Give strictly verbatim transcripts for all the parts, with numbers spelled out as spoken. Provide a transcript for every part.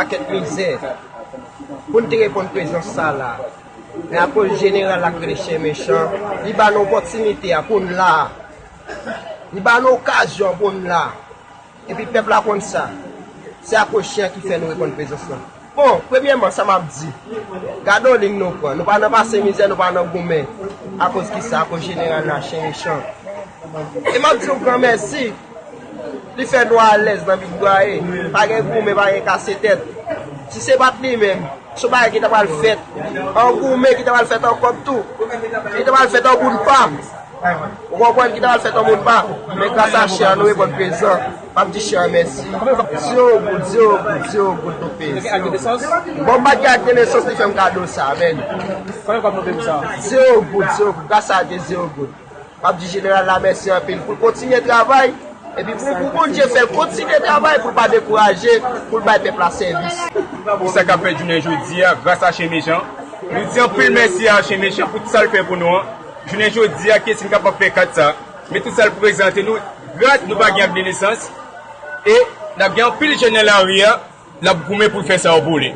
Pakèt mizè. Pou n te reponn prezans sa la. Men akoz jeneral la k rele chen mechan, li ba n opòtinite a pou n la. Li ba n okazyon pou n la. Epi pèp la konn sa. Se akoz chen an ki fè nou reponn prezans lan. Bon, premyèman, sa m ap di. Gade yon liy nou pran. Nou pa nan pase mizè, nou pa nan goumen. Akoz ki sa? Akoz jeneral la, chen mechan. E m ap di yon gran mèsi. Li fè nou alèz nan Big Bwaye. Pa gen goumen, pa gen kase tèt. Si se pa t li menm, se yon bagay ki ta pral fèt an goumen, ki ta pral fèt an kòb tou. Ki ta pral fèt an bout pa. Ou konprann, ki ta pral fèt an bout pa. Men gras a chen an, nou reponn prezan. M ap di chen an mèsi. Zero goud, zero goud, zero goud nou peye. Bon, m pa t gen ak de nesans, li fè m kado sa, men. Zero goud, zero goud. Gras a Dye, zero goud. M ap di jeneral la mèsi anpil pou l kontinye travay. Epi pou, pou Bondye fè l kontinye travay, pou l pa dekouraje, pou l bay pèp la sèvis. Pou sa k ap fèt jounen jodi a, gras a Chen Mechan. Nou di anpil mèsi a Chen Mechan pou tout sa l fè pou nou an. Jounen jodi a, kiyès ki kapab fè kat sa? Men tout sa l prezante nou, gras nou pa gen ak de nesans. E n ap gen anpil jèn nan lari a, l ap goumen pou l fè sa yo pou li.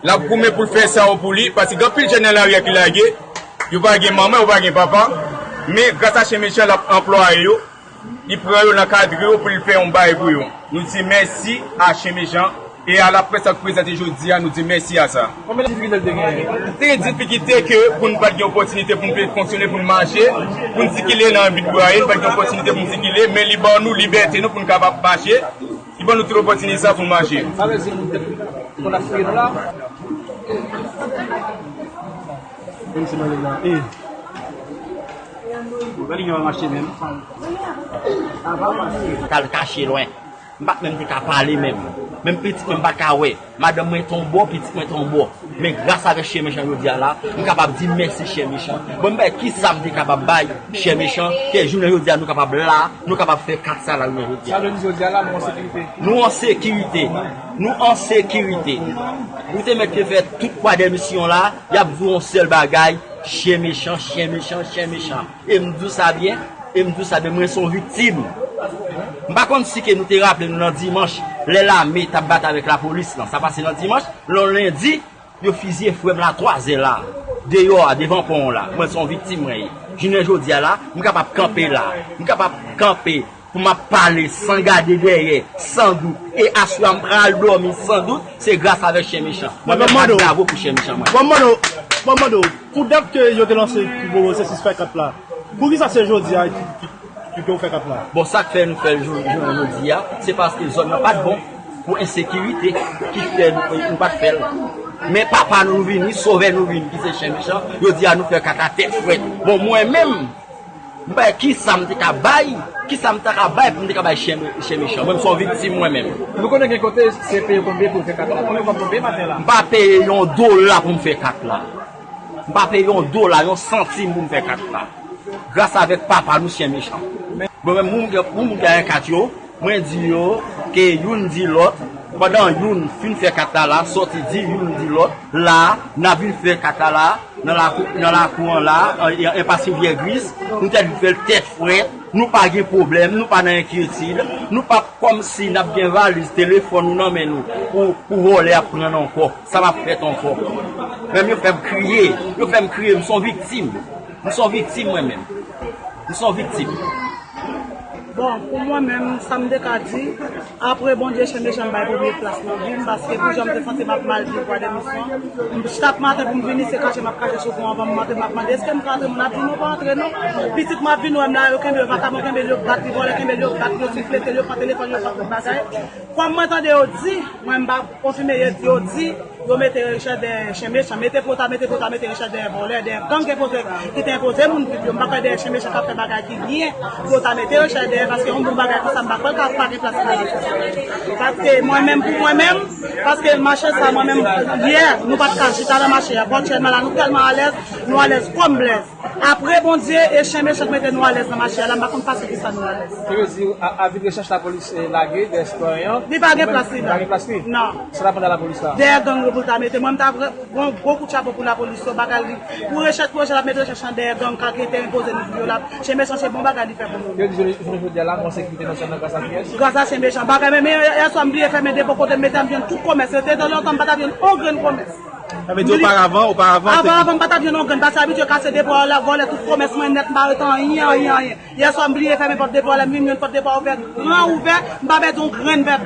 L ap goumen pou l fè sa yo pou li, paske gen anpil jèn nan lari a ki lage, yo pa gen manman, yo pa gen papa, men gras a Chen Mechan, l ap anplwaye yo, li pran yo, l ankadre yo pou l fè yon bagay pou yo. Nou di mèsi a Chen Mechan e a laprès sa k prezante jodi a, nou di mèsi a sa. Konbyen difikilte l te genyen? Te gen difikilte ke pou n pa t gen opòtinite pou n fonksyone, pou n mache, pou n sikile nan Big Bwaye, n pa t gen opòtinite pou n sikile, men li ban nou libète nou pou n kapab mache. Li ban nou tout opòtinite sa pou n mache. Sa vle di, moun te konn ap fouye nou la. Menm si mwen la. E. Gade li gen pa mache menm. T al kache lwen. M pa t menm te ka pale menm. Menm pitit mwen m pa t ka wè. Madanm mwen t on bò, pitit mwen t on bò. Men gras avèk Chen Mechan jodi a la, m kapab di mèsi Chen Mechan. Bon, m bay kisa m te kapab bay Chen Mechan, ke jounen jodi a nou kapab la, nou kapab fè kat sa la jounen jodi a. Sa vle di jodi a la, nou an sekirite. Nou an sekirite. Nou an sekirite. Ou te mèt te fè tout kwa dè misyon la, y ap di w yon sèl bagay, Chen Mechan, Chen Mechan, Chen Mechan. E m di w sa byen, e m di w sa byen, mwen se yon viktim. M pa konn si ke nou te raple nou nan dimanch, lè lame t ap batay avèk lapolis lan. Sa pase nan dimanch, lè yon lendi, yo fizye frè m la twazè la, deyò a, devan pon an la. Mwen se yon viktim mwen ye. Jounen jodi a la, m kapab kanpe la. M kapab kanpe pou m ap pale san gade dèyè, san dout. E aswè a m pral dòmi san dout, se gras avèk Chen Mechan. Mwen menm, bat bravo pou Chen Mechan mwen. Bon, m mande w, bon, m mande w, pou dat ke yo te lanse pou pwosesis fè kat la, poukisa se jodi a ki, ki, ki, ke w fè kat la? Bon, sa k fè nou fè l jou-, jounen jodi a, se paske zòn nan pa t bon pou ensekirite ki fè nou, nou pa t fè l. Men papa nou vini, sovè nou vini, ki se Chen Mechan, jodi a nou fè kat la tèt frèt. Bon, mwen menm, m bay kisa m te ka bay, kisa m ta ka bay pou m te ka bay Chen, Chen Mechan. Mwen, m se yon viktim mwen menm. Nou konnen gen kote se peye konbyen pou fè kat la. Konbyen kòb nou peye maten la? M pa peye yon dola pou m fè kat la. M pa peye yon dola, yon santim pou m fè kat la. Gras avèk papa nou Chen Mechan. Bon, men moun, moun, moun gen kat yo, mwen di yo ke youn di lòt, pandan youn fin fè kat la la, sòti di youn di lòt, la, n ap vin fè kat la la, nan lakou, nan lakou an la, an, an, anpas Rivyè Gris, nou tèt vin fè l tèt frèt, nou pa gen pwoblèm, nou pa nan enkyetid, nou p ap kòmsi n ap gen valiz, telefòn nou nan men nou, pou, pou vòlè ap pran n ankò, sa p ap fèt ankò. Menm yo fè m kriye, yo fè m kriye, m se yon viktim, m se yon viktim mwen menm, m se yon viktim. Bon, pou mwen menm, sa m te ka di, apre Bondye Chen Mechan bay premye plas nan vi m, paske pou jan m te santi m ap mal viv kwa dè misyon, chak maten pou m vini, se kache m ap kache sou pon anvan m antre, m ap mande, èske m ka antre? Moun ap di, non, pa antre, non. Pitit mwen ap vin wè m la, yo kenbe l, vakabon kenbe l, yo bat li, vòlè kenbe l, yo bat, yo siflete l, yo pran telefòn, yo pran tout bagay. Kòm mwen tande yo di, mwen m pa konfime, yo di, yo mete Richard dèyè Chen Mechan, mete pota, mete pota, mete Richard dèyè vòlè, dèyè gang ki poze, ki te enpoze moun viv yo. M pa kwè dèyè Chen Mechan k ap fè bagay ki byen pou yo ta mete Richard dèyè, paske yon bon bagay konsa, m pa kwè l ka pa gen plas nan lavi. Paske mwen menm, pou mwen menm, paske mache sa, mwen menm, yè, nou pa t ka chita nan mache a. Aktyèlman la, nou tèlman alèz, nou alèz kòm blèz. Apre Bondye e chen mechan k mete nou alèz nan mache a la, m pa konn fason kisa nou alèz. Ki vle di, a, avi de rechèch lapolis, eh, lage dèyè sitwayen an. Li pa gen plas li la. Li pa gen plas li? Non. Sa l ap pran nan lapolis la? Dèyè gang yo pou l ta mete. Mwen, m ta vre, bon, gwo kout chapo pou lapolis yo, bagay li. Pou rechèch, pou rechèch, l ap mete rechèch lan dèyè gang ka ki te enpoze nou pou yo la. Chen mechan, se bon bagay li fè pou nou. Yo di, jounen, jounen jodi a la, gon sekirite nan zòn nan gras a kiyès? Gras a chen mechan. Bagay, men, men, yè swa m bliye fèmen depo kote m mete m jwenn tout komès. Se te tan lontan, m pa t ap jwenn on grenn komès. Sa vle di oparavan, oparavan, te Avan, avan, m pa t ap jwenn on grenn, paske abitye kase depo a la, vòlè tout komès mwen nèt, m pa rete anyen, anyen, anyen. Yè swa, m bliye fèmen pòt depo a, lè m vin jwenn pòt depo a ouvè, gran ouvè, m pa pèdi on grenn, pèp.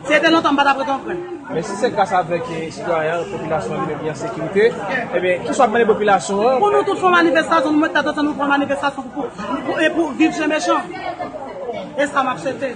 Si se te lontan, m pa t ap rete on grenn. Men si se gras avèk, eh, sitwayen an, popilasyon an vin vin an sekirite, ebyen, kisa w ap mande popilasyon an? Pou nou tout fè manifestasyon, nou met tèt ansanm, nou fè manifestasyon pou, pou, e pou viv chen mechan. E sa m ap swete.